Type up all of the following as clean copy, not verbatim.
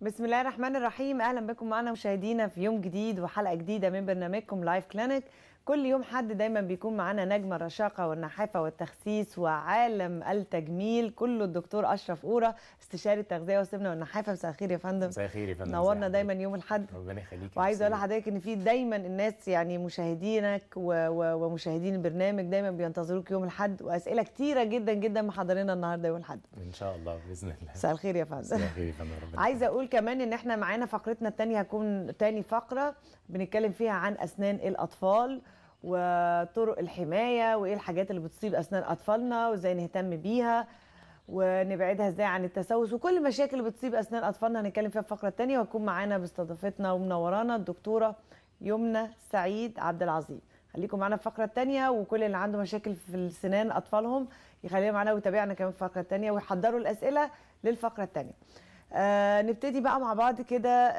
بسم الله الرحمن الرحيم. اهلا بكم معنا مشاهدينا في يوم جديد وحلقه جديدة من برنامجكم Life Clinic. كل يوم حد دايما بيكون معانا نجم الرشاقه والنحافه والتخسيس وعالم التجميل كله، الدكتور اشرف قوره، استشاري التغذية والسمنه والنحافه. مساء الخير يا فندم. مساء الخير يا فندم، نورنا دايما يوم الاحد. ربنا يخليك. وعايزه اقول لحضرتك ان في دايما الناس، يعني مشاهدينك ومشاهدين البرنامج دايما بينتظروك يوم الاحد، واسئلة كتيرة جدا جدا محضرينها النهارده يوم الاحد ان شاء الله باذن الله. مساء الخير يا فندم. مساء الخير يا فندم. ربنا عايزه اقول كمان ان احنا معانا فقرتنا الثانية، هتكون تاني فقره بنتكلم فيها عن اسنان الاطفال وطرق الحماية، وايه الحاجات اللي بتصيب اسنان اطفالنا وازاي نهتم بيها ونبعدها ازاي عن التسوس وكل المشاكل اللي بتصيب اسنان اطفالنا، هنتكلم فيها في الفقرة الثانية. وهتكون معانا باستضافتنا ومنورانا الدكتورة يمنى سعيد عبد العظيم. خليكم معانا في الفقرة الثانية، وكل اللي عنده مشاكل في السنان اطفالهم يخليهم معانا ويتابعنا كمان في الفقرة الثانية ويحضروا الاسئلة للفقرة الثانية. نبتدي بقى مع بعض كده.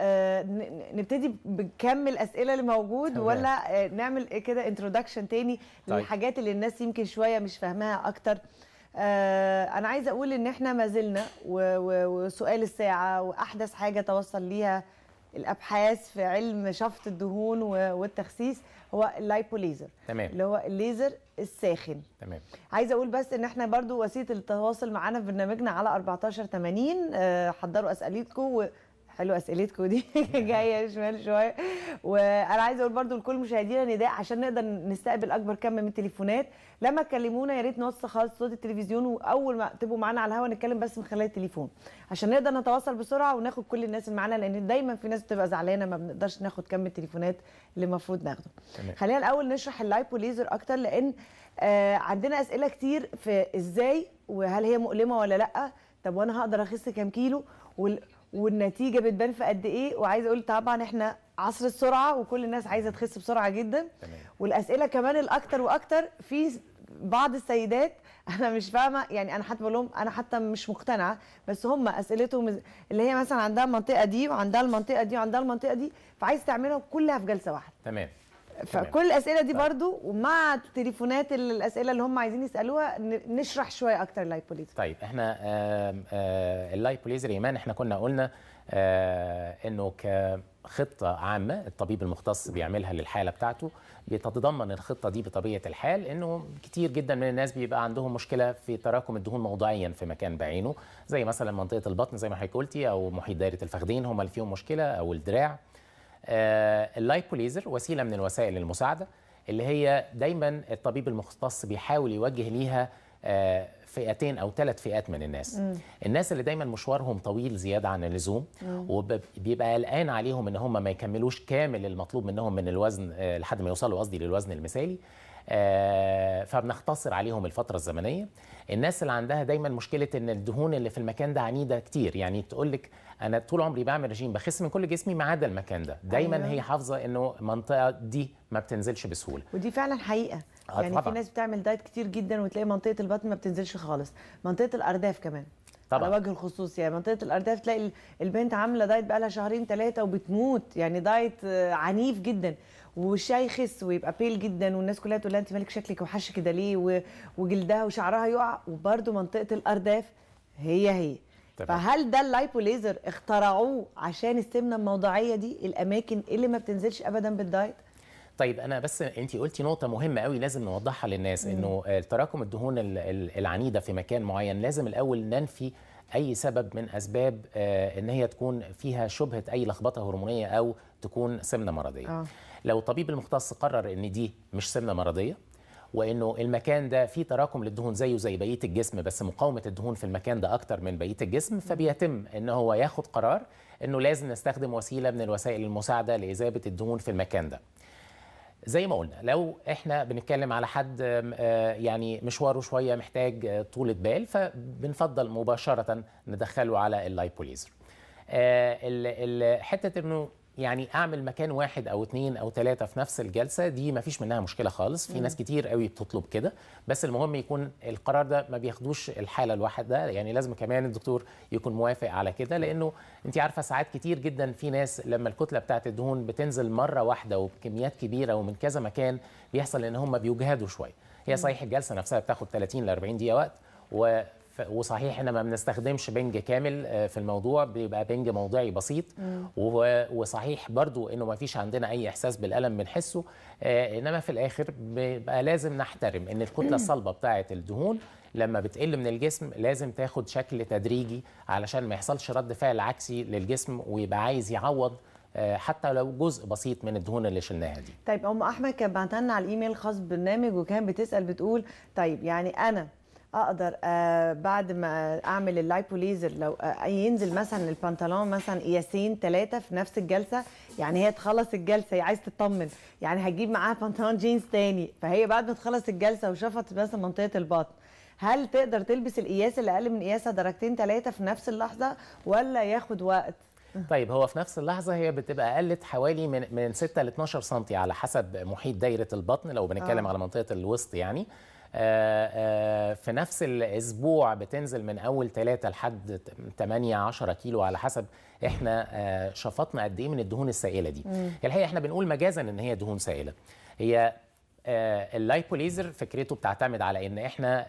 نبتدي بكم الاسئلة اللي موجود، ولا نعمل كده introduction تاني؟ طيب. للحاجات اللي الناس يمكن شوية مش فاهماها اكتر. انا عايزه اقول ان احنا ما زلنا وسؤال الساعة واحدث حاجة توصل ليها الابحاث في علم شفط الدهون والتخسيس هو ال lipo laser. تمام. اللي هو الليزر الساخن. تمام. عايزه اقول بس ان احنا برضو وسيلة التواصل معانا في برنامجنا على 1480. حضروا اسئلتكم، حلو اسئلتكم دي جاية شمال شوية. وانا عايزه اقول برضو لكل مشاهدينا نداء عشان نقدر نستقبل اكبر كم من التليفونات. لما تكلمونا يا ريت نوصل خالص صوت التلفزيون، واول ما تبقوا معانا على الهواء نتكلم بس من خلال التليفون عشان نقدر نتواصل بسرعة وناخد كل الناس اللي معانا، لان دايما في ناس بتبقى زعلانة ما بنقدرش ناخد كم التليفونات اللي المفروض ناخده. خلينا الاول نشرح ال lipo laser اكتر، لان عندنا اسئلة كتير في ازاي، وهل هي مؤلمة ولا لا، طب وانا هقدر اخس كام كيلو، والنتيجة بتبان في قد ايه. وعايزه اقول طبعا احنا عصر السرعة وكل الناس عايزه تخس بسرعة جدا. تمام. والاسئلة كمان الاكتر واكتر في بعض السيدات انا مش فاهمه، يعني انا حتى بقول لهم انا حتى مش مقتنعة، بس هم اسئلتهم اللي هي مثلا عندها المنطقة دي وعندها المنطقة دي وعندها المنطقة دي، فعايز تعملها كلها في جلسه واحدة. تمام. فكل الاسئلة دي برضو، ومع تليفونات الاسئلة اللي هم عايزين يسالوها نشرح شوية اكتر ال lipo laser. طيب احنا ال lipo laser ايمان احنا كنا قلنا انه كخطه عامة الطبيب المختص بيعملها للحالة بتاعته، بتتضمن الخطة دي بطبيعة الحال انه كتير جدا من الناس بيبقى عندهم مشكلة في تراكم الدهون موضعيا في مكان بعينه، زي مثلا منطقة البطن زي ما حضرتك قلتي، او محيط دايرة الفخذين هم اللي فيهم مشكلة، او الدراع. ال lipo laser وسيلة من الوسائل المساعدة اللي هي دايما الطبيب المختص بيحاول يوجه ليها فئتين او ثلاث فئات من الناس. الناس اللي دايما مشوارهم طويل زيادة عن اللزوم، وبيبقى قلقان عليهم ان هم ما يكملوش كامل المطلوب منهم من الوزن لحد ما يوصلوا قصدي للوزن المثالي، فبنختصر عليهم الفترة الزمنية. الناس اللي عندها دايما مشكلة ان الدهون اللي في المكان ده عنيدة كتير، يعني تقول لك انا طول عمري بعمل رجيم بخس من كل جسمي ما عدا المكان ده، دايما. أيوة. هي حافظه انه المنطقة دي ما بتنزلش بسهولة، ودي فعلا حقيقة. يعني طبعا. في ناس بتعمل دايت كتير جدا وتلاقي منطقة البطن ما بتنزلش خالص، منطقة الارداف كمان طبعا على وجه الخصوص. يعني منطقة الارداف تلاقي البنت عامله دايت بقى لها شهرين ثلاثة وبتموت، يعني دايت عنيف جدا، وشها يخس ويبقى pale جدا، والناس كلها تقول لها انت مالك شكلك وحش كده ليه، وجلدها وشعرها يقع، وبرده منطقة الارداف هي هي. تمام. فهل ده ال lipo laser اخترعوه عشان السمنة الموضعيه دي، الاماكن اللي ما بتنزلش ابدا بالدايت؟ طيب انا بس انت قلتي نقطة مهمة قوي لازم نوضحها للناس، انه تراكم الدهون العنيده في مكان معين لازم الاول ننفي اي سبب من اسباب ان هي تكون فيها شبهه اي لخبطة هرمونيه او تكون سمنه مرضية. لو الطبيب المختص قرر ان دي مش سمنه مرضية، وانه المكان ده فيه تراكم للدهون زيه زي بقية الجسم، بس مقاومة الدهون في المكان ده اكتر من بقية الجسم، فبيتم ان هو ياخد قرار انه لازم نستخدم وسيلة من الوسائل المساعدة لاذابه الدهون في المكان ده. زي ما قلنا لو احنا بنتكلم على حد يعني مشواره شوية محتاج طولة بال، فبنفضل مباشرة ندخله على ال lipo laser. حتة انه يعني اعمل مكان واحد او اتنين او تلاتة في نفس الجلسة دي ما فيش منها مشكلة خالص، في ناس كتير قوي بتطلب كده، بس المهم يكون القرار ده ما بياخدوش الحالة الواحدة، يعني لازم كمان الدكتور يكون موافق على كده، لانه انت عارفه ساعات كتير جدا في ناس لما الكتلة بتاعت الدهون بتنزل مرة واحدة وبكميات كبيرة ومن كذا مكان بيحصل ان هم بيجهدوا شوية. هي صحيح الجلسة نفسها بتاخد 30 ل 40 دقيقة وقت، وصحيح احنا ما بنستخدمش بنج كامل في الموضوع، بيبقى بنج موضعي بسيط. وصحيح برضو انه ما فيش عندنا اي احساس بالالم بنحسه، انما في الاخر بيبقى لازم نحترم ان الكتلة الصلبة بتاعه الدهون لما بتقل من الجسم لازم تاخد شكل تدريجي علشان ما يحصلش رد فعل عكسي للجسم ويبقى عايز يعوض حتى لو جزء بسيط من الدهون اللي شلناها دي. طيب ام احمد كانت بعتت لنا على الايميل الخاص بالبرنامج وكان بتسال بتقول طيب يعني انا اقدر بعد ما اعمل ال lipo laser لو ينزل مثلا البنطلون مثلا قياسين 3 في نفس الجلسة، يعني هي تخلص الجلسة هي عايز تطمن يعني هتجيب معاها بنطلون جينز تاني، فهي بعد ما تخلص الجلسة وشفطت مثلا منطقة البطن هل تقدر تلبس القياس اللي اقل من قياسها درجتين 3 في نفس اللحظة ولا ياخد وقت؟ طيب هو في نفس اللحظة هي بتبقى قلت حوالي من 6 ل 12 سم على حسب محيط دايرة البطن لو بنتكلم على منطقة الوسط يعني. في نفس الاسبوع بتنزل من اول 3 لحد 8 10 كيلو على حسب احنا شفطنا قد ايه من الدهون السائلة دي. الحقيقة احنا بنقول مجازا ان هي دهون سائله. هي ال lipo laser فكرته بتعتمد على ان احنا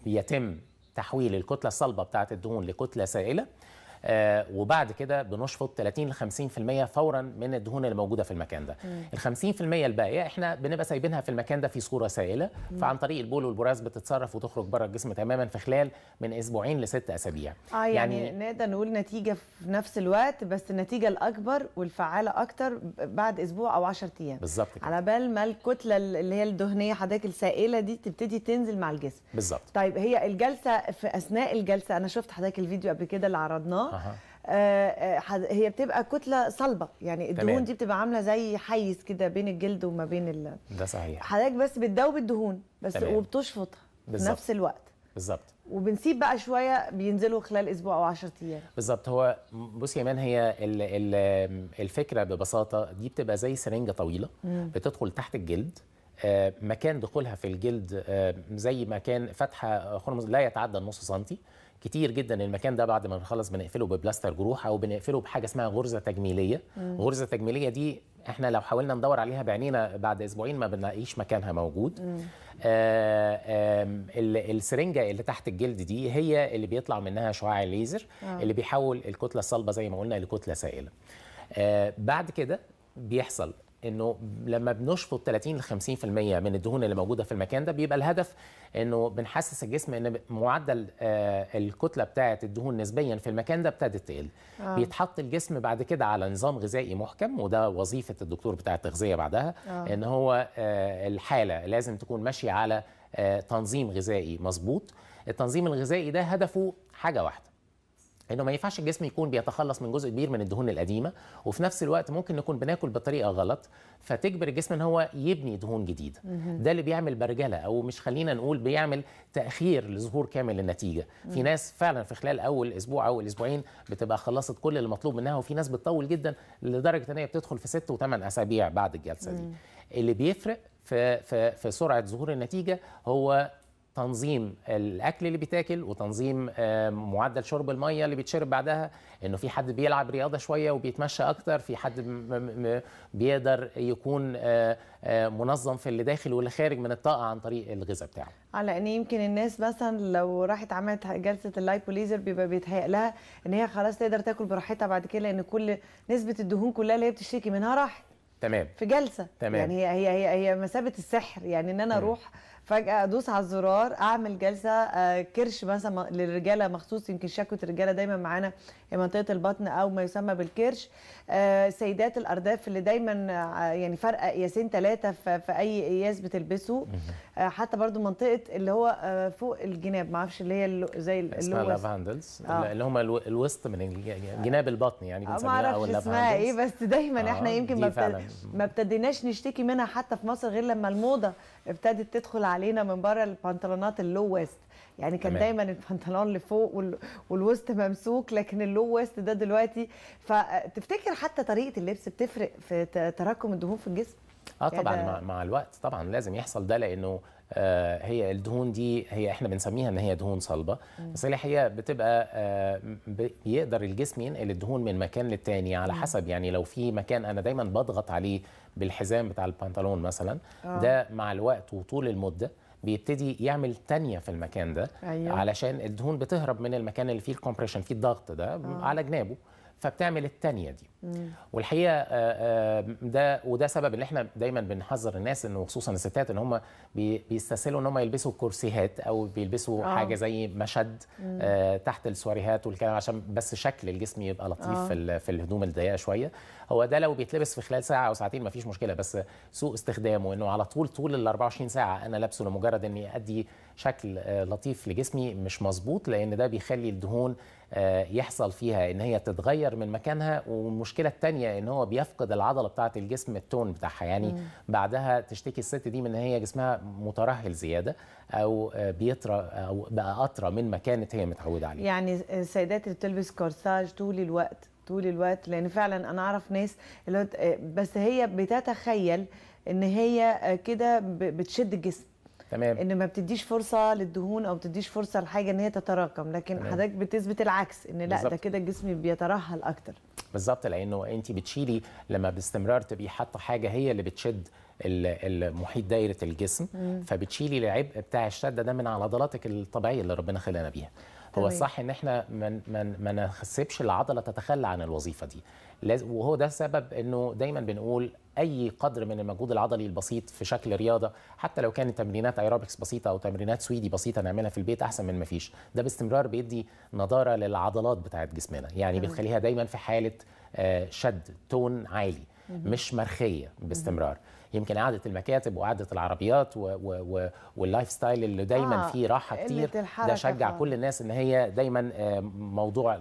بيتم تحويل الكتلة الصلبة بتاعه الدهون لكتله سائله، وبعد كده بنشفط 30 ل 50% فورا من الدهون اللي موجودة في المكان ده. ال 50% الباقية احنا بنبقى سايبينها في المكان ده في صوره سائله، فعن طريق البول والبراز بتتصرف وتخرج بره الجسم تماما في خلال من اسبوعين لست اسابيع. يعني نقدر نقول نتيجة في نفس الوقت، بس النتيجة الاكبر والفعاله اكتر بعد اسبوع او 10 ايام بالظبط كده، على بال ما الكتلة اللي هي الدهنية حضرتك السائلة دي تبتدي تنزل مع الجسم. بالظبط. طيب هي الجلسة في اثناء الجلسة انا شفت حضرتك الفيديو قبل كده اللي عرضناه، هي بتبقى كتلة صلبه يعني الدهون دي بتبقى عامله زي حيز كده بين الجلد وما بين ده صحيح. حضرتك بس بتدوب الدهون بس وبتشفطها في نفس الوقت. بالظبط. وبنسيب بقى شوية بينزلوا خلال اسبوع او 10 ايام. بالظبط. هو بصي يا مان، هي الفكرة ببساطة دي بتبقى زي سرنجه طويلة بتدخل تحت الجلد، مكان دخولها في الجلد زي مكان فتحه خرم لا يتعدى النص سنتي. كتير جدا المكان ده بعد ما بنخلص بنقفله ببلاستر جروح او بنقفله بحاجة اسمها غرزه تجميليه. غرزه تجميليه دي احنا لو حاولنا ندور عليها بعينينا بعد اسبوعين ما بنلاقيش مكانها موجود. السرنجه اللي تحت الجلد دي هي اللي بيطلع منها شعاع الليزر اللي بيحول الكتلة الصلبة زي ما قلنا لكتله سائله. بعد كده بيحصل انه لما بنشفط 30 ل 50% من الدهون اللي موجودة في المكان ده، بيبقى الهدف انه بنحسس الجسم ان معدل الكتلة بتاعه الدهون نسبيا في المكان ده ابتدت تقل. بيتحط الجسم بعد كده على نظام غذائي محكم، وده وظيفة الدكتور بتاع التغذية بعدها، ان هو الحالة لازم تكون ماشية على تنظيم غذائي مظبوط. التنظيم الغذائي ده هدفه حاجة واحدة، انه ما ينفعش الجسم يكون بيتخلص من جزء كبير من الدهون القديمة وفي نفس الوقت ممكن نكون بناكل بطريقة غلط فتجبر الجسم ان هو يبني دهون جديدة. ده اللي بيعمل برجله، او مش خلينا نقول بيعمل تاخير لظهور كامل النتيجة. في ناس فعلا في خلال اول اسبوع او الاسبوعين بتبقى خلصت كل اللي مطلوب منها، وفي ناس بتطول جدا لدرجة ان هي بتدخل في 6 و8 اسابيع بعد الجلسة دي. اللي بيفرق في في في سرعة ظهور النتيجة هو تنظيم الاكل اللي بيتاكل، وتنظيم معدل شرب المية اللي بيتشرب بعدها، انه في حد بيلعب رياضة شوية وبيتمشى اكتر، في حد بيقدر يكون منظم في اللي داخل واللي خارج من الطاقة عن طريق الغذاء بتاعه. على ان يمكن الناس مثلا لو راحت عملت جلسه ال lipo laser بيبقى بيتهيأ لها ان هي خلاص تقدر تاكل براحتها بعد كده، لان كل نسبه الدهون كلها اللي هي بتشتكي منها راحت. تمام. في جلسه. تمام. يعني هي هي هي هي مثابة السحر، يعني ان انا اروح فجأة ادوس على الزرار اعمل جلسه كرش مثلا للرجاله مخصوص، يمكن شكوى الرجالة دايما معانا هي منطقة البطن او ما يسمى بالكرش، سيدات الارداف اللي دايما يعني فارقه قياسين 3 في اي قياس بتلبسه، حتى برضو منطقة اللي هو فوق الجناب، ما اعرفش اللي هي زي اسمها love handles، اللي هم الوسط من جناب البطن يعني بنسميها، او ال love handles اسمها ايه، بس دايما احنا يمكن ما ابتديناش نشتكي منها حتى في مصر غير لما الموضة ابتدت تدخل علينا من بره، البنطلونات ال low waist، يعني كان دايما البنطلون لفوق والوسط ممسوك، لكن ال low waist ده دلوقتي. فتفتكر حتى طريقه اللبس بتفرق في تراكم الدهون في الجسم؟ طبعا مع الوقت طبعا لازم يحصل ده، لانه هي الدهون دي هي احنا بنسميها ان هي دهون صلبه، بس هي الحقيقة بتبقى بيقدر الجسم ينقل الدهون من مكان للتاني على حسب، يعني لو في مكان انا دايما بضغط عليه بالحزام بتاع البنطلون مثلا، ده مع الوقت وطول المدة بيبتدي يعمل تانية في المكان ده. أيوة. علشان الدهون بتهرب من المكان اللي فيه ال compression، فيه الضغط ده على جنابه، فبتعمل التانية دي. والحقيقة ده وده سبب ان احنا دايما بنحذر الناس، انه خصوصا الستات، ان هم بيستسهلوا ان هم يلبسوا كورسيهات او بيلبسوا حاجة زي مشد تحت السواريهات والكلام، عشان بس شكل الجسم يبقى لطيف في الهدوم الضيقه شوية. هو ده لو بيتلبس في خلال ساعة او ساعتين مفيش مشكلة، بس سوء استخدامه انه على طول ال 24 ساعة انا لابسه لمجرد اني ادي شكل لطيف لجسمي مش مظبوط، لان ده بيخلي الدهون يحصل فيها ان هي تتغير من مكانها. والمشكلة الثانية ان هو بيفقد العضلة بتاعه الجسم ال tone بتاعها، يعني بعدها تشتكي الست دي من ان هي جسمها مترهل زيادة او بيطرى او بقى اطرى من ما كانت هي متعوده عليه. يعني السيدات اللي بتلبس كورساج طول الوقت طول الوقت، لان فعلا انا اعرف ناس اللي بس هي بتتخيل ان هي كده بتشد الجسم، تمام، ان ما بتديش فرصة للدهون او بتديش فرصة لحاجة ان هي تتراكم، لكن حضرتك بتثبت العكس، ان لا ده كده الجسم بيترهل اكتر. بالظبط، لانه انت بتشيلي لما باستمرار تبقي حاطه حاجة هي اللي بتشد المحيط دايرة الجسم، فبتشيلي العبء بتاع الشدة ده من على عضلاتك الطبيعية اللي ربنا خلقنا بيها. هو الصح ان احنا ما نسيبش العضلة تتخلى عن الوظيفة دي، وهو ده سبب انه دايما بنقول اي قدر من المجهود العضلي البسيط في شكل رياضة، حتى لو كانت تمرينات ايروبكس بسيطة او تمرينات سويدي بسيطة نعملها في البيت احسن من ما فيش. ده باستمرار بيدي نضاره للعضلات بتاعت جسمنا، يعني بتخليها دايما في حاله شد، tone عالي، مش مرخيه باستمرار. يمكن قعدة المكاتب وقعده العربيات وال lifestyle اللي دايما فيه راحة كتير، ده شجع كل الناس ان هي دايما موضوع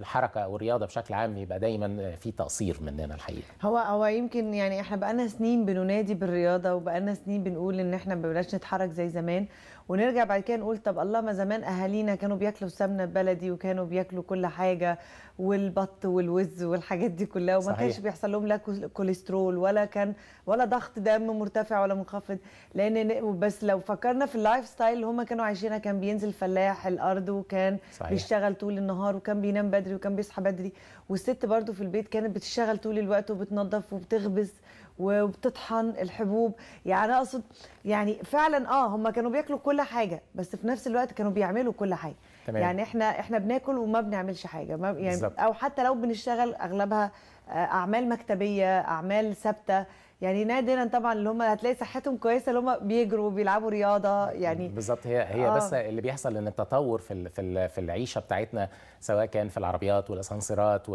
الحركة او الرياضة بشكل عام يبقى دايما في تقصير مننا الحقيقة. هو يمكن يعني احنا بقالنا سنين بننادي بالرياضة، وبقالنا سنين بنقول ان احنا ما بقناش نتحرك زي زمان، ونرجع بعد كده نقول طب الله، ما زمان اهالينا كانوا بياكلوا السمنة البلدي وكانوا بياكلوا كل حاجة والبط والوز والحاجات دي كلها، وما كانش بيحصل لهم لا كوليسترول ولا كان ولا ضغط دم مرتفع ولا منخفض. لان بس لو فكرنا في ال lifestyle اللي هم كانوا عايشينها، كان بينزل فلاح الارض وكان بيشتغل طول النهار وكان بينام بدري وكان بيصحى بدري، والست برضو في البيت كانت بتشتغل طول الوقت وبتنظف وبتخبز وبتطحن الحبوب. يعني اقصد يعني فعلا هم كانوا بياكلوا كل حاجة، بس في نفس الوقت كانوا بيعملوا كل حاجة. تمام. يعني احنا بناكل وما بنعملش حاجة، يعني بالزبط. او حتى لو بنشتغل اغلبها اعمال مكتبيه، اعمال ثابتة، يعني نادرا طبعا اللي هم هتلاقي صحتهم كويسة اللي هم بيجروا وبيلعبوا رياضة يعني. بالظبط. هي بس اللي بيحصل ان التطور في في في العيشة بتاعتنا، سواء كان في العربيات والاسانسيرات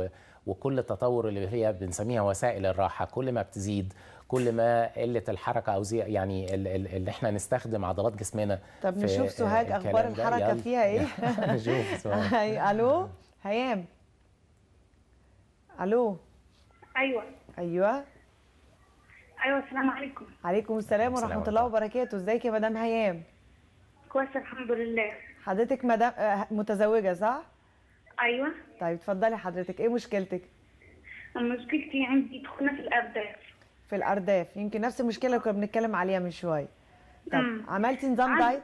وكل التطور اللي هي بنسميها وسائل الراحة، كل ما بتزيد كل ما قلة الحركة او زي يعني اللي احنا نستخدم عضلات جسمنا. طب نشوف سوهاج اخبار الحركة فيها ايه. نشوف سوهاج. الو هيام. الو. ايوه ايوه ايوه، السلام عليكم. عليكم السلام ورحمة الله وبركاته. ازيك يا مدام هيام؟ كويسة الحمد لله. حضرتك مدام متزوجة صح؟ ايوه. طيب اتفضلي حضرتك، ايه مشكلتك؟ مشكلتي عندي دخونه في الارداف. في الارداف، يمكن نفس المشكلة اللي كنا بنتكلم عليها من شوية. طب عملتي نظام diet؟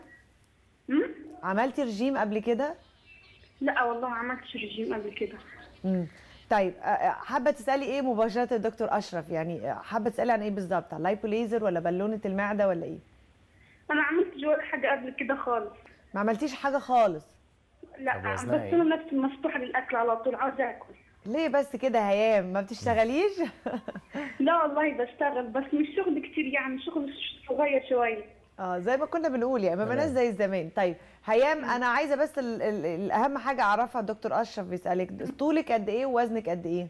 عملتي رجيم قبل كده؟ لا والله ما عملتش رجيم قبل كده. طيب حابة تسالي ايه مباشرة الدكتور اشرف؟ يعني حابة تسالي عن ايه بالظبط؟ عن lipo laser ولا بالونه المعدة ولا ايه؟ انا ما عملتش ولا حاجة قبل كده خالص. ما عملتيش حاجة خالص؟ لا، بس انا نفسي مفتوحة للاكل على طول، عاوزه اكل. ليه بس كده هيام؟ ما بتشتغليش؟ لا والله بشتغل، بس مش شغل كتير، يعني شغل صغير شوية. زي ما كنا بنقول يعني ما بقناش زي زمان. طيب هيام، انا عايزه بس الاهم حاجة اعرفها، الدكتور اشرف بيسالك طولك قد ايه ووزنك قد ايه؟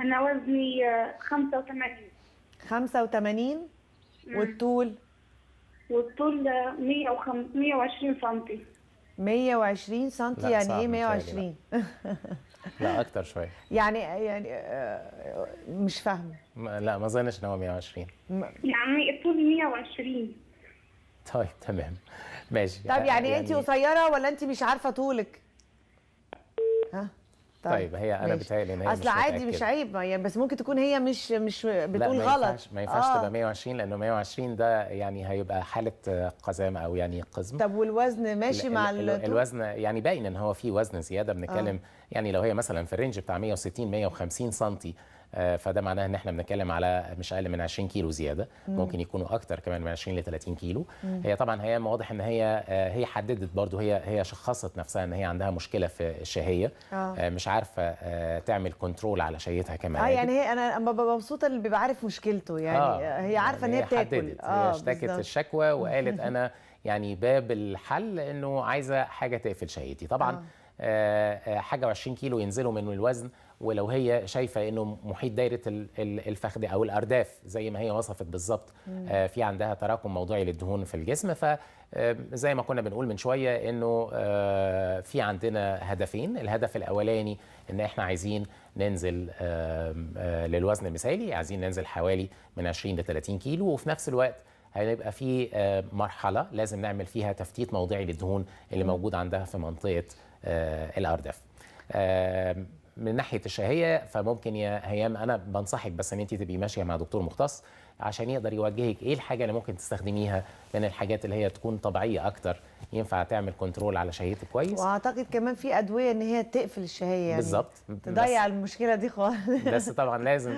انا وزني 85. 85. والطول؟ والطول 120 سم. 120 سم؟ يعني ايه 120؟ لا اكتر شوية. يعني مش فاهمه. لا ما اظنش ان هو 120. يعني الطول 120. طيب تمام ماشي. طب يعني انت قصيرة ولا انت مش عارفه طولك؟ ها؟ طيب هي انا بتهيألي ان هي اصل عادي مش عيب يعني، بس ممكن تكون هي مش بتقول غلط. ما ينفعش تبقى 120، لانه 120 ده يعني هيبقى حاله قزامه او يعني قزم. طب والوزن ماشي مع الوزن؟ يعني باين ان هو في وزن زيادة، بنتكلم يعني لو هي مثلا في ال range بتاع 160 150 سم فده معناه ان احنا بنتكلم على مش اقل من 20 كيلو زيادة. ممكن يكونوا اكتر كمان من 20 ل 30 كيلو. هي طبعا هي واضح ان هي حددت برضو، هي شخصت نفسها ان هي عندها مشكلة في الشهية. مش عارفه تعمل control على شهيتها كمان. يعني هي انا ببقى مبسوطة اللي بيبقى عارف مشكلته، يعني هي عارفه ان هي بتاكل. هي اشتكت الشكوى وقالت انا يعني باب الحل انه عايزه حاجة تقفل شهيتي. طبعا حاجة و20 كيلو ينزلوا من الوزن، ولو هي شايفه انه محيط دايرة الفخذ او الارداف زي ما هي وصفت بالظبط، في عندها تراكم موضعي للدهون في الجسم. فزي ما كنا بنقول من شوية انه في عندنا هدفين. الهدف الاولاني ان احنا عايزين ننزل للوزن المثالي، عايزين ننزل حوالي من 20 ل 30 كيلو، وفي نفس الوقت هيبقى في مرحلة لازم نعمل فيها تفتيت موضعي للدهون اللي موجود عندها في منطقة الارداف. من ناحية الشهية فممكن يا هيام انا بنصحك بس ان انت تبقي ماشية مع دكتور مختص عشان يقدر يوجهك ايه الحاجة اللي ممكن تستخدميها من الحاجات اللي هي تكون طبيعية اكتر، ينفع تعمل control على شهيتك كويس. واعتقد كمان في ادوية ان هي تقفل الشهية، يعني بالظبط تضيع المشكلة دي خالص. بس طبعا لازم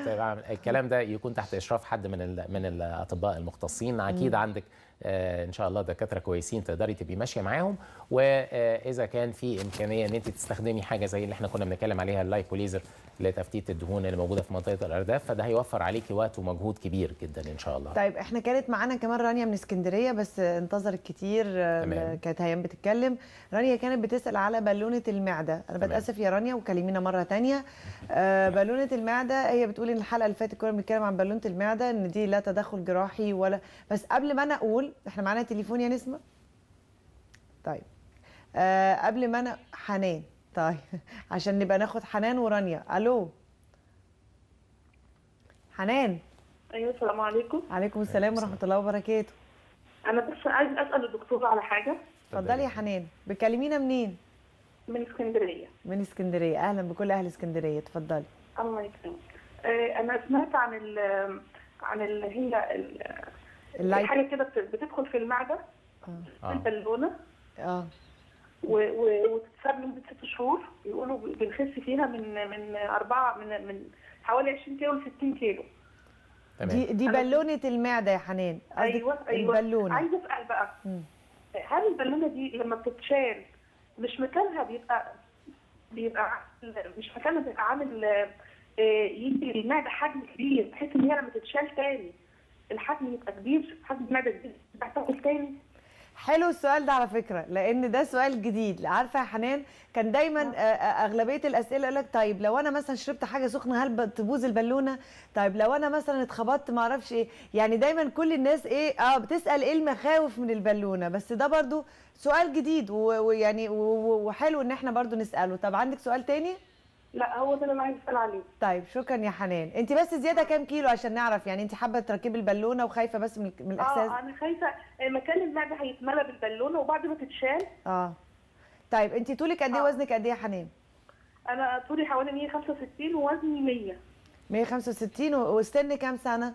الكلام ده يكون تحت اشراف حد من الاطباء المختصين. اكيد عندك ان شاء الله دكاترة كويسين تقدري تبقي ماشية معاهم، واذا كان في امكانية ان انت تستخدمي حاجة زي اللي احنا كنا بنتكلم عليها ال lipo laser لتفتيت الدهون اللي موجودة في منطقة الارداف، فده هيوفر عليكي وقت ومجهود كبير جدا ان شاء الله. طيب احنا كانت معانا كمان رانيا من اسكندرية، بس انتظرت كتير. كانت هيام بتتكلم. رانيا كانت بتسال على بالونه المعدة. انا بتاسف يا رانيا وكلمينا مرة ثانية. بالونه المعدة هي بتقول ان الحلقة اللي فاتت كنا بنتكلم عن بالونه المعدة ان دي لا تدخل جراحي ولا، بس قبل ما انا اقول احنا معانا تليفون يا نسمه. طيب قبل ما انا حنان، طيب عشان نبقى ناخد حنان ورانيا. الو حنان. ايوه السلام عليكم. عليكم السلام ورحمة الله وبركاته. انا بس عايز اسال الدكتور على حاجة. اتفضلي يا حنان. بتكلمينا منين؟ من اسكندرية. من اسكندرية، اهلا بكل اهل اسكندرية. اتفضلي. الله يكرمك. انا سمعت عن ال هي حاجة كده بتدخل في المعدة، البالونة، وتتساب لمدة 6 شهور، بيقولوا بنخس فيها من 4 من حوالي 20 كيلو ل 60 كيلو. دي بالونه المعدة يا حنان. ايوه البالونة. عايزه اسال بقى، هل البالونة دي لما بتتشال مش مكانها بيبقى مش مكانها بيبقى عامل يدي للمعدة حجم كبير، بحيث ان هي لما تتشال تاني الحجم يبقى كبير، حجم المعدة كبير تاكل تاني؟ حلو السؤال ده على فكرة، لان ده سؤال جديد. عارفه يا حنان كان دايما اغلبية الاسئلة يقول لك طيب لو انا مثلا شربت حاجة سخنة هل تبوظ البالونة؟ طيب لو انا مثلا اتخبطت ما اعرفش ايه، يعني دايما كل الناس ايه بتسال ايه المخاوف من البالونة، بس ده برضو سؤال جديد ويعني وحلو ان احنا برضو نساله. طب عندك سؤال تاني؟ لا هو ده اللي انا عايزه اسال عليه. طيب شكرا يا حنان. انت بس زيادة كام كيلو عشان نعرف، يعني انت حابة تركبي البالونة وخايفة بس من الاحساس؟ انا خايفة مكان المعدة هيتملى بالبالونه وبعد ما تتشال. طيب انت طولك قد ايه وزنك قد ايه يا حنان؟ انا طولي حوالي 165 ووزني 100. 165 والسن كام سنة؟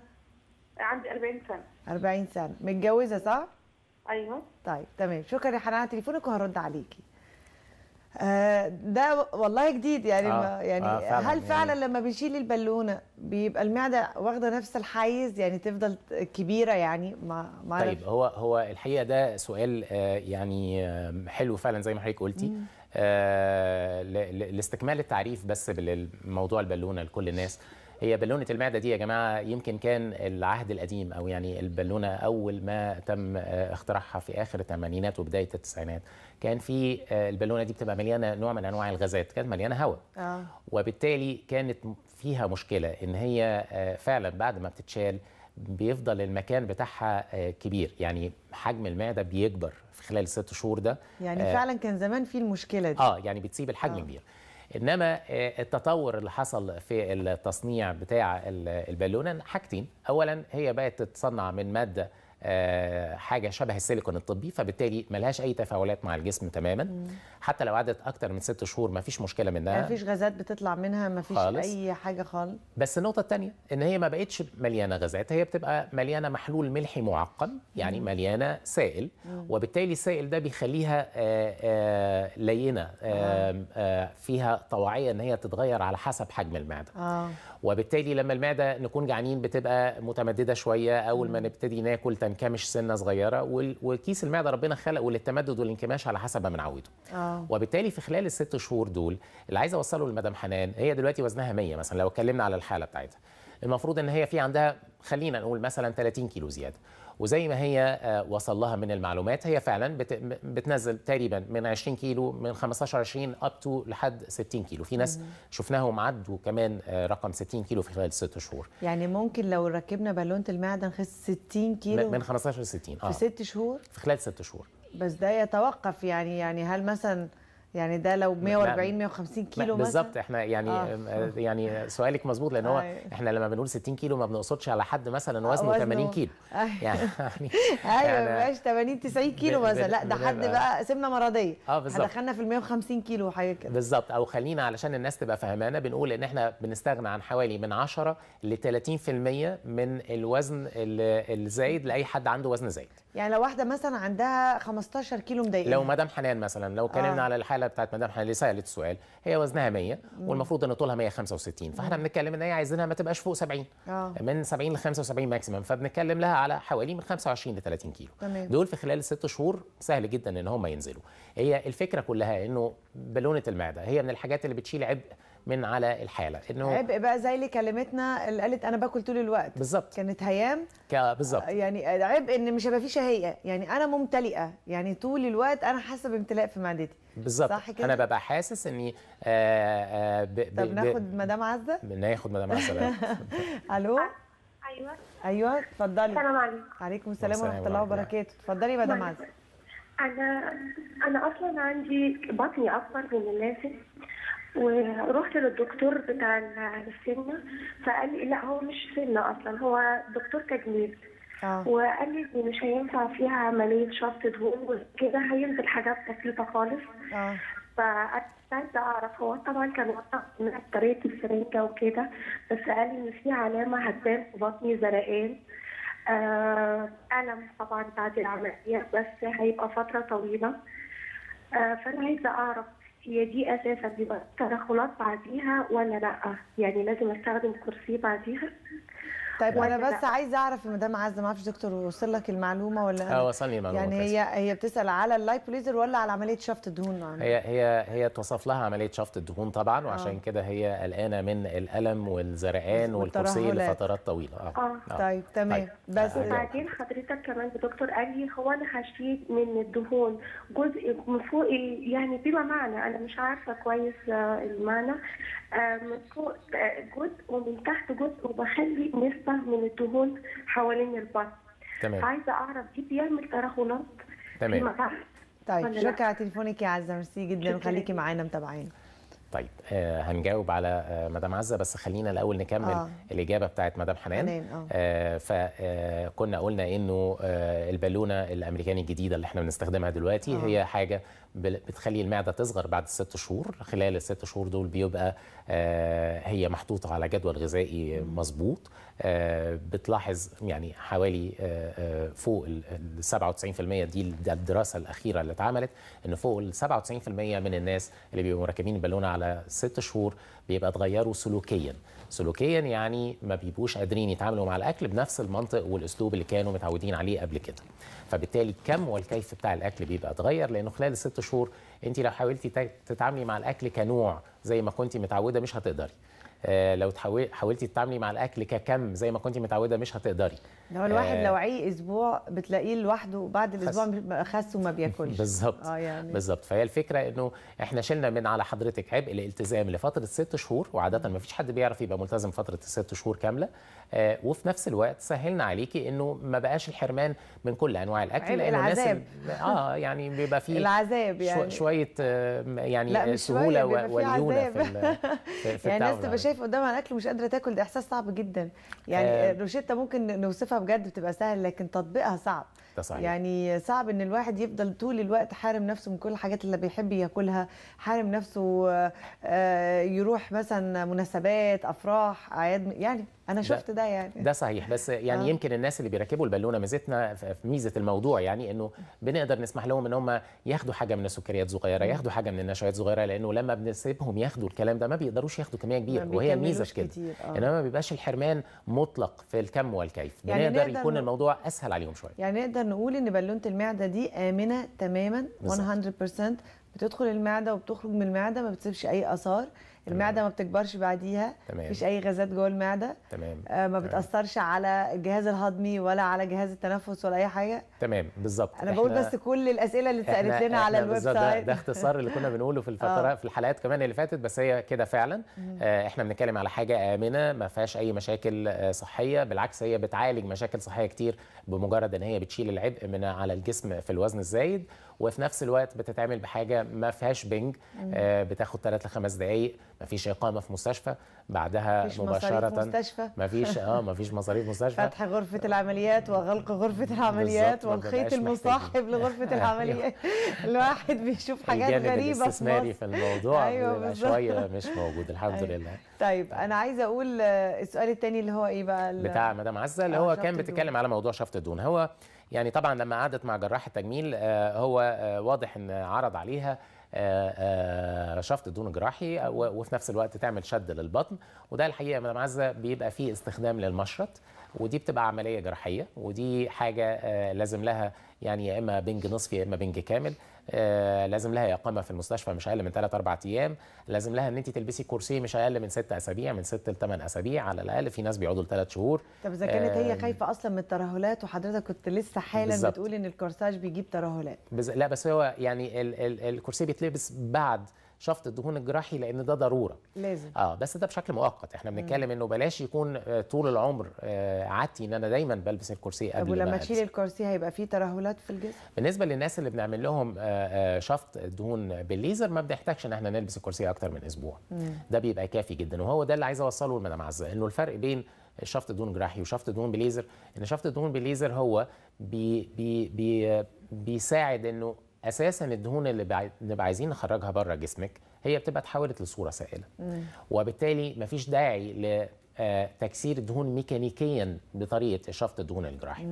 عندي 40 سنة. 40 سنة، متجوزة صح؟ ايوه. طيب تمام، شكرا يا حنان على تليفونك وهرد عليكي. ده والله جديد يعني. يعني هل فعلا لما بنشيل البالونة بيبقى المعدة واخده نفس الحيز، يعني تفضل كبيرة يعني؟ ما طيب هو الحقيقة ده سؤال يعني حلو فعلا زي ما حضرتك قلتي. لاستكمال التعريف بس بالموضوع البالونة لكل الناس، هي بالونه المعدة دي يا جماعة يمكن كان العهد القديم، او يعني البالونة اول ما تم اختراعها في اخر الثمانينات وبداية التسعينات، كان في البالونة دي بتبقى مليانة نوع من انواع الغازات، كانت مليانة هواء. وبالتالي كانت فيها مشكلة ان هي فعلا بعد ما بتتشال بيفضل المكان بتاعها كبير، يعني حجم المعدة بيكبر في خلال 6 شهور ده. يعني فعلا كان زمان في المشكلة دي. يعني بتسيب الحجم كبير. انما التطور اللي حصل في التصنيع بتاع البالونة حاجتين. اولا هي بقت تتصنع من مادة حاجة شبه السيليكون الطبي، فبالتالي ملهاش اي تفاعلات مع الجسم تماما. حتى لو قعدت اكتر من 6 شهور ما فيش مشكلة منها، ما فيش غازات بتطلع منها، ما فيش اي حاجة خالص. بس النقطة الثانية ان هي ما بقتش مليانة غازات، هي بتبقى مليانة محلول ملحي معقم، يعني مليانة سائل، وبالتالي السائل ده بيخليها لينه، فيها طواعيه ان هي تتغير على حسب حجم المعدة. وبالتالي لما المعدة نكون جعانين بتبقى متمدده شوية، اول ما نبتدي ناكل تنكمش سنة صغيرة، وكيس المعدة ربنا خلقه للتمدد والانكماش على حسب ما بنعوده. وبالتالي في خلال ال6 شهور دول اللي عايز اوصله لمدام حنان، هي دلوقتي وزنها 100 مثلا، لو اتكلمنا على الحالة بتاعتها المفروض ان هي في عندها خلينا نقول مثلا 30 كيلو زيادة، وزي ما هي وصل لها من المعلومات هي فعلا بتنزل تقريبا من 20 كيلو، من 15 20 up to لحد 60 كيلو. في ناس شفناهم عدوا كمان رقم 60 كيلو في خلال 6 شهور. يعني ممكن لو ركبنا بالونه المعدة نخس 60 كيلو من 15 ل 60 في 6 شهور، في خلال 6 شهور. بس ده يتوقف يعني هل مثلا يعني ده لو 140 150 كيلو مثلا؟ بالظبط. احنا يعني يعني سؤالك مظبوط، لان هو احنا لما بنقول 60 كيلو ما بنقصدش على حد مثلا وزنه 80 كيلو يعني ايوه ما بقاش 80 90 كيلو مثلا، لا ده حد بقى سمنه مرضية. بالظبط، دخلنا في ال 150 كيلو وحاجه كده بالظبط. او خلينا علشان الناس تبقى فهمانه بنقول ان احنا بنستغنى عن حوالي من 10 ل 30% من الوزن الزايد لاي حد عنده وزن زايد. يعني لو واحدة مثلا عندها 15 كيلو مضايقها، لو مدام حنان مثلا، لو اتكلمنا على الحالة بتاعت مدام حنان اللي سالت السؤال، هي وزنها 100 والمفروض ان طولها 165، فاحنا بنتكلم ان هي عايزينها ما تبقاش فوق 70، من 70 ل 75 maximum، فبنتكلم لها على حوالي من 25 ل 30 كيلو. تمام. دول في خلال ال6 شهور سهل جدا ان هم ينزلوا. هي الفكرة كلها انه بالونه المعدة هي من الحاجات اللي بتشيل عبء من على الحالة، انه عبء بقى زي اللي كلمتنا اللي قالت انا باكل طول الوقت. بالظبط، كانت هيام بالظبط. يعني عبء ان مش هيبقى فيه شهية، يعني انا ممتلئة، يعني طول الوقت انا حاسه بامتلاء في معدتي. بالظبط، صح كده؟ انا ببقى حاسس اني طب ناخد مدام عزه؟ ناخد مدام عزه. الو. ايوه ايوه اتفضلي. السلام عليكم. عليكم السلام ورحمة الله وبركاته. اتفضلي يا مدام عزه. انا اصلا عندي بطني اكبر من اللازم، ورحت للدكتور بتاع السمنة فقال لي لا هو مش سمنه اصلا، هو دكتور تجميل. وقال لي ان مش هينفع فيها عملية شفط دهون وكده، هينزل حاجات بسيطة خالص. فانا اعرف هو طبعا كان وضح من طريقه السرنجه وكده، بس قال لي ان في علامة هتبان في بطني، زرقان، ألم طبعا بعد العملية، بس هيبقى فترة طويلة. فانا عايزه اعرف هي دي اساسا بيبقى تدخلات بعديها ولا لا؟ يعني لازم استخدم كرسي بعديها؟ طيب انا بس عايزه اعرف يا مدام عزه، ما اعرفش دكتور وصل لك المعلومة ولا؟ وصلني المعلومة. يعني هي بتسال على ال lipo laser ولا على عملية شفط الدهون؟ هي اتوصف لها عملية شفط الدهون طبعا، وعشان كده هي قلقانة من الالم والزرقان والكرسي لفترات طويلة. طيب تمام. طيب. بس وبعدين حضرتك كمان الدكتور قال لي هو انا هشيل من الدهون جزء من فوق، يعني بما معنى انا مش عارفه كويس المعنى، من فوق جزء ومن تحت جزء، وبخلي نسبه من الدهون حوالين البطن. تمام. عايزه اعرف دي بيعمل ترهلات؟ تمام. طيب شكرا على تليفونك يا عزه، ميرسي جدا، وخليكي معانا متابعين. طيب هنجاوب على مدام عزه، بس خلينا الاول نكمل الاجابة بتاعت مدام حنان. فكنا قلنا انه البالونة الامريكاني الجديدة اللي احنا بنستخدمها دلوقتي هي حاجة بتخلي المعدة تصغر بعد 6 شهور. خلال ال6 شهور دول بيبقى هي محطوطة على جدول غذائي مظبوط. بتلاحظ يعني حوالي فوق ال 97%، دي الدراسة الاخيرة اللي اتعملت، ان فوق ال 97% من الناس اللي بيبقوا مركبين البالونة على 6 شهور بيبقى اتغيروا سلوكيا. سلوكيا يعني ما بيبقوش قادرين يتعاملوا مع الاكل بنفس المنطق والاسلوب اللي كانوا متعودين عليه قبل كده. فبالتالي الكم والكيف بتاع الاكل بيبقى اتغير، لانه خلال ال6 شهور انت لو حاولتي تتعاملي مع الاكل كنوع زي ما كنتي متعوده مش هتقدري. لو حاولتي تتعاملي مع الاكل ككم زي ما كنتي متعوده مش هتقدري. لو الواحد لو عي اسبوع بتلاقيه لوحده بعد الاسبوع خس وما بياكلش. بالظبط. يعني بالظبط. فهي الفكرة انه احنا شلنا من على حضرتك عبء الالتزام لفترة 6 شهور، وعاده ما فيش حد بيعرف يبقى ملتزم فترة ال6 شهور كاملة. وفي نفس الوقت سهلنا عليكي انه ما بقاش الحرمان من كل انواع الاكل، لانه العذاب يعني بيبقى فيه العذاب، يعني شوية يعني سهولة وليونه في يعني الناس تبقى شايفه قدامها الاكل ومش قادرة تاكل، ده احساس صعب جدا. يعني روشته ممكن نوصفها بجد بتبقى سهل، لكن تطبيقها صعب. ده صحيح. يعني صعب ان الواحد يفضل طول الوقت حارم نفسه من كل الحاجات اللي بيحب ياكلها، حارم نفسه يروح مثلا مناسبات، افراح، اعياد، يعني انا شفت ده يعني. ده صحيح، بس يعني يمكن الناس اللي بيركبوا البالونة ميزتنا في ميزة الموضوع يعني انه بنقدر نسمح لهم ان هم ياخدوا حاجة من السكريات صغيرة، ياخدوا حاجة من النشويات صغيرة، لانه لما بنسيبهم ياخدوا الكلام ده ما بيقدروش ياخدوا كمية كبيرة، وهي الميزة في كده، انما ما بيبقاش الحرمان مطلق في الكم والكيف، يعني بنقدر يكون الموضوع اسهل عليهم شوية. يعني نقدر نقول ان بالونه المعدة دي امنه تماما 100%، بتدخل المعدة وبتخرج من المعدة، ما بتسيبش اي اثار، المعدة ما بتكبرش بعديها، مفيش اي غازات جوه المعدة، تمام، ما بتاثرش على الجهاز الهضمي ولا على جهاز التنفس ولا اي حاجة. تمام بالظبط. انا بقول بس كل الاسئلة اللي اتسالت لنا على ال website ده اختصار اللي كنا بنقوله في الفترة في الحلقات كمان اللي فاتت، بس هي كده فعلا. احنا بنتكلم على حاجة امنه ما فيهاش اي مشاكل صحية، بالعكس هي بتعالج مشاكل صحية كتير بمجرد ان هي بتشيل العبء من على الجسم في الوزن الزايد، وفي نفس الوقت بتتعمل بحاجة ما فيهاش بنج، بتاخد 3 ل 5 دقائق، ما فيش اقامه في مستشفى بعدها مباشرة، ما فيش مصاريف مستشفى، فتح غرفة العمليات وغلق غرفة العمليات والخيط المصاحب لغرفة العمليات. الواحد بيشوف حاجات غريبة الجانب الاستثماري في الموضوع أيوة شوية مش موجود الحمد لله. طيب انا عايزه اقول السؤال الثاني اللي هو ايه بقى بتاع مدام عزه، اللي هو كان بتتكلم على موضوع شفط الدهون. هو يعني طبعا لما قعدت مع جراح التجميل هو واضح ان عرض عليها شفط الدهون جراحي، وفي نفس الوقت تعمل شد للبطن، وده الحقيقة يا مدام عزه بيبقى فيه استخدام للمشرط، ودي بتبقى عملية جراحية، ودي حاجة لازم لها يعني يا اما بنج نصفي يا اما بنج كامل، لازم لها اقامه في المستشفى مش اقل من 3 4 ايام، لازم لها ان انت تلبسي كورسيه مش اقل من 6 اسابيع، من 6 ل 8 اسابيع على الاقل، في ناس بيقعدوا ل 3 شهور. طب اذا كانت هي خايفة اصلا من الترهلات، وحضرتك كنت لسه حالا بتقول ان الكورساج بيجيب ترهلات. لا بس هو يعني الكورسيه بيتلبس بعد شفط الدهون الجراحي لان ده ضرورة لازم، بس ده بشكل مؤقت. احنا بنتكلم انه بلاش يكون طول العمر عادتي ان انا دايما بلبس الكرسي قبل. طب ولما تشيل الكرسي هيبقى فيه ترهلات في الجسم؟ بالنسبة للناس اللي بنعمل لهم شفط دهون بالليزر ما بنحتاجش ان احنا نلبس الكرسي اكتر من اسبوع، ده بيبقى كافي جدا. وهو ده اللي عايز اوصله لمدام عزه، انه الفرق بين شفط دهون جراحي وشفط دهون بالليزر ان شفط الدهون بالليزر هو بي بي بي بيساعد انه اساسا الدهون اللي بنبقى عايزين نخرجها بره جسمك هي بتبقى اتحولت لصورة سائله، وبالتالي مفيش داعي لتكسير الدهون ميكانيكيا بطريقة شفط الدهون الجراحي.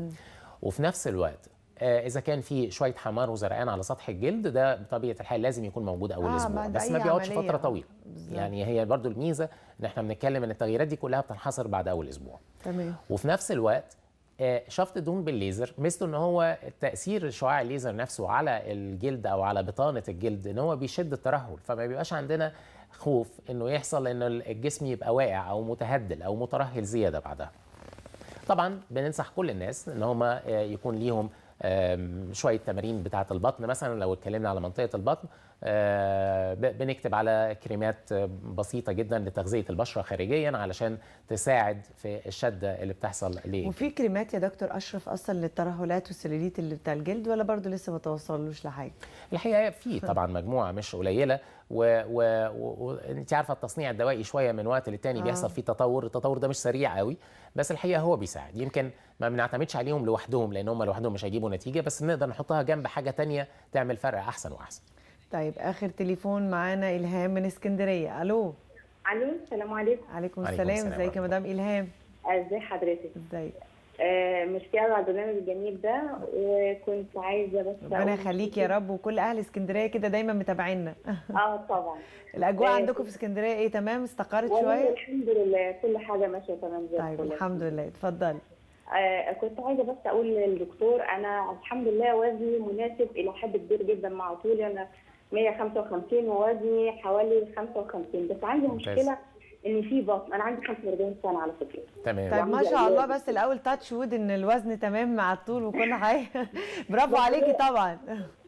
وفي نفس الوقت اذا كان في شوية حمار وزرقان على سطح الجلد ده بطبيعة الحال لازم يكون موجود اول اسبوع، بس ما بيقعدش فترة طويلة. يعني هي برضو الميزة ان احنا بنتكلم ان التغييرات دي كلها بتنحصر بعد اول اسبوع. تمام. وفي نفس الوقت شفط الدهون بالليزر ميزته ان هو تاثير شعاع الليزر نفسه على الجلد او على بطانه الجلد ان هو بيشد الترهل، فما بيبقاش عندنا خوف انه يحصل ان الجسم يبقى واقع او متهدل او مترهل زيادة بعدها. طبعا بننصح كل الناس ان هم يكون ليهم شوية تمارين بتاعه البطن، مثلا لو اتكلمنا على منطقة البطن بنكتب على كريمات بسيطة جدا لتغذيه البشرة خارجيا علشان تساعد في الشدة اللي بتحصل ليه. وفي كريمات يا دكتور اشرف اصلا للترهلات والسلوليت اللي بتاع الجلد، ولا برضو لسه ما توصلوش لحاجة؟ الحقيقة في طبعا مجموعة مش قليله، وانت عارفه التصنيع الدوائي شوية من وقت للتاني بيحصل فيه تطور، التطور ده مش سريع قوي، بس الحقيقة هو بيساعد. يمكن ما بنعتمدش عليهم لوحدهم لان هم لوحدهم مش هيجيبوا نتيجة، بس نقدر نحطها جنب حاجة تانية تعمل فرق احسن واحسن. طيب اخر تليفون معانا الهام من اسكندرية. الو. الو السلام عليكم. عليكم السلام، ازيك يا مدام الهام؟ ازي حضرتك؟ ازيك؟ ميرسي قوي على البرنامج الجميل ده، وكنت عايزه بس ربنا يخليك يا رب، وكل اهل اسكندرية كده دايما متابعينا. طبعا. الاجواء عندكم في اسكندرية ايه؟ تمام؟ استقرت شوية؟ الحمد لله كل حاجة ماشية تمام زي الفل. طيب الحمد لله، اتفضلي. كنت عايزه بس اقول للدكتور انا الحمد لله وزني مناسب الى حد كبير جدا مع طولي، انا 155 ووزني حوالي 55، بس عندي مشكلة ان في بطن. انا عندي 45 سنة على فكرة. تمام. طيب ما شاء الله، بس الاول touch wood ان الوزن تمام مع الطول وكل حاجة. برافو عليكي. طبعا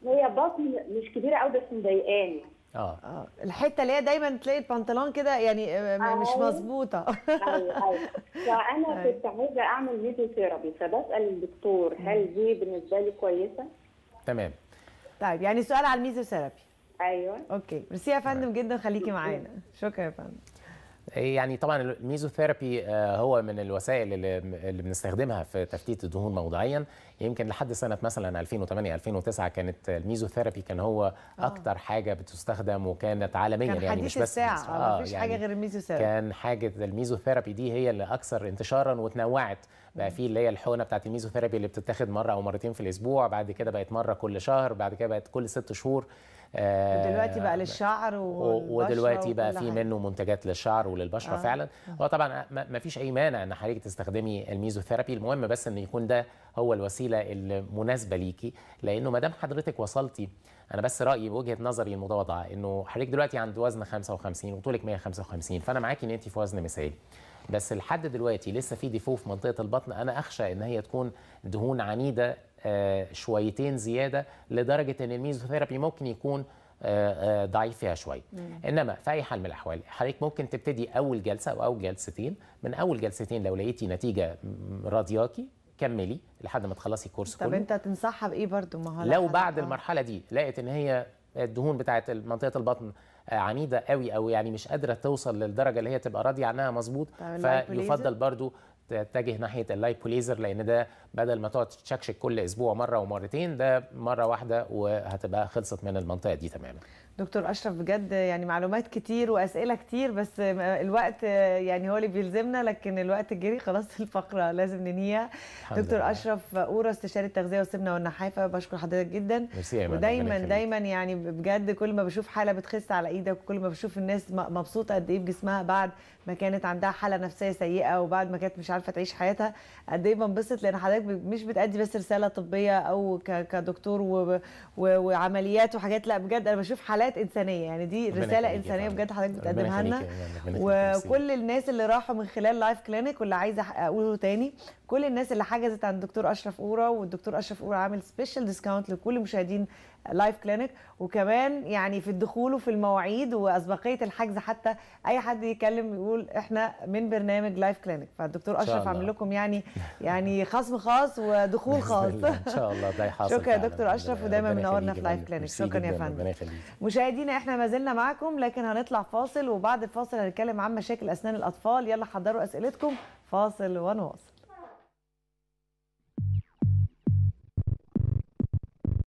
هي بطن مش كبيرة قوي بس مضايقاني. الحتة اللي هي دايما تلاقي البنطلون كده يعني مش مظبوطة. ايوه. فانا كنت عايزه اعمل ميزوثيرابي، فبسال الدكتور هل دي بالنسبة لي كويسة؟ تمام. طيب يعني سؤال على الميزوثيرابي. ايوه. okay، ميرسي يا فندم جدا، خليكي معانا. شكرا يا فندم. يعني طبعا الميزوثيرابي هو من الوسائل اللي بنستخدمها في تفتيت الدهون موضعيا. يمكن لحد سنة مثلا 2008 2009 كانت الميزوثيرابي كان هو اكتر حاجة بتستخدم، وكانت عالميا كان يعني مش بس الساعة. مفيش يعني حاجة غير الميزوثيرابي. كان حاجة الميزوثيرابي دي هي اللي اكثر انتشارا وتنوعت بقى، في اللي هي الحقنة بتاعت الميزوثيرابي اللي بتتاخد مرة او مرتين في الاسبوع، بعد كده بقت مرة كل شهر، بعد كده بقت كل 6 شهور، ودلوقتي بقى للشعر ودلوقتي بقى في منه منتجات للشعر وللبشره. فعلا هو طبعا ما فيش اي مانع ان حضرتك تستخدمي الميزوثيرابي، المهم بس ان يكون ده هو الوسيلة المناسبة ليكي، لانه ما دام حضرتك وصلتي، انا بس رايي بوجهه نظري المتواضعة انه حضرتك دلوقتي عند وزن 55 وطولك 155، فانا معاكي ان انت في وزن مثالي، بس لحد دلوقتي لسه في défaut في منطقة البطن. انا اخشى ان هي تكون دهون عنيدة شويتين زيادة، لدرجة ان الميزوثيرابي ممكن يكون ضعيف فيها شوية. انما في اي حال من الاحوال حضرتك ممكن تبتدي اول جلسه او اول جلستين، من اول جلستين لو لقيتي نتيجة راضياكي كملي لحد ما تخلصي الكورس كله. طب انت تنصحها بايه برضو؟ ما هو لو بعد المرحلة دي لقيت ان هي الدهون بتاعت منطقة البطن عنيدة قوي، او يعني مش قادرة توصل للدرجة اللي هي تبقى راضية عنها مظبوط، فيفضل برضو تتجه ناحية ال lipolaser، لان ده بدل ما تقعد تشكشك كل اسبوع مرة ومرتين، ده مرة واحدة وهتبقى خلصت من المنطقة دي تماما. دكتور اشرف بجد يعني معلومات كتير واسئلة كتير، بس الوقت يعني هو اللي بيلزمنا، لكن الوقت جري خلاص، الفقرة لازم ننهيها. دكتور اشرف قوره استشاري التغذية والسمنه والنحافه، بشكر حضرتك جدا. ودايما دايما يعني بجد كل ما بشوف حاله بتخس على ايدك، وكل ما بشوف الناس مبسوطة قد ايه بجسمها بعد ما كانت عندها حاله نفسية سيئه وبعد ما كانت مش عارفه تعيش حياتها، قد ايه بنبسط، لان حضرتك مش بتأدي بس رسالة طبية او كدكتور وعمليات وحاجات، لا بجد انا بشوف حالات انسانيه، يعني دي رسالة انسانيه بجد حضرتك بتقدمها لنا. وكل الناس اللي راحوا من خلال Life Clinic، واللي عايزه اقوله تاني، كل الناس اللي حجزت عند الدكتور اشرف قوره، والدكتور اشرف قوره عامل special discount لكل مشاهدين Life Clinic، وكمان يعني في الدخول وفي المواعيد واسبقيه الحجز، حتى اي حد يكلم يقول احنا من برنامج Life Clinic، فالدكتور اشرف عامل لكم يعني خصم خاص ودخول خاص ان شاء الله. ده حاصل. شكرا يا دكتور اشرف، ودايما منورنا في Life Clinic. شكرا يا فندم. مشاهدينا احنا ما زلنا معكم، لكن هنطلع فاصل، وبعد الفاصل هنتكلم عن مشاكل اسنان الاطفال. يلا حضروا اسئلتكم، فاصل ونواصل.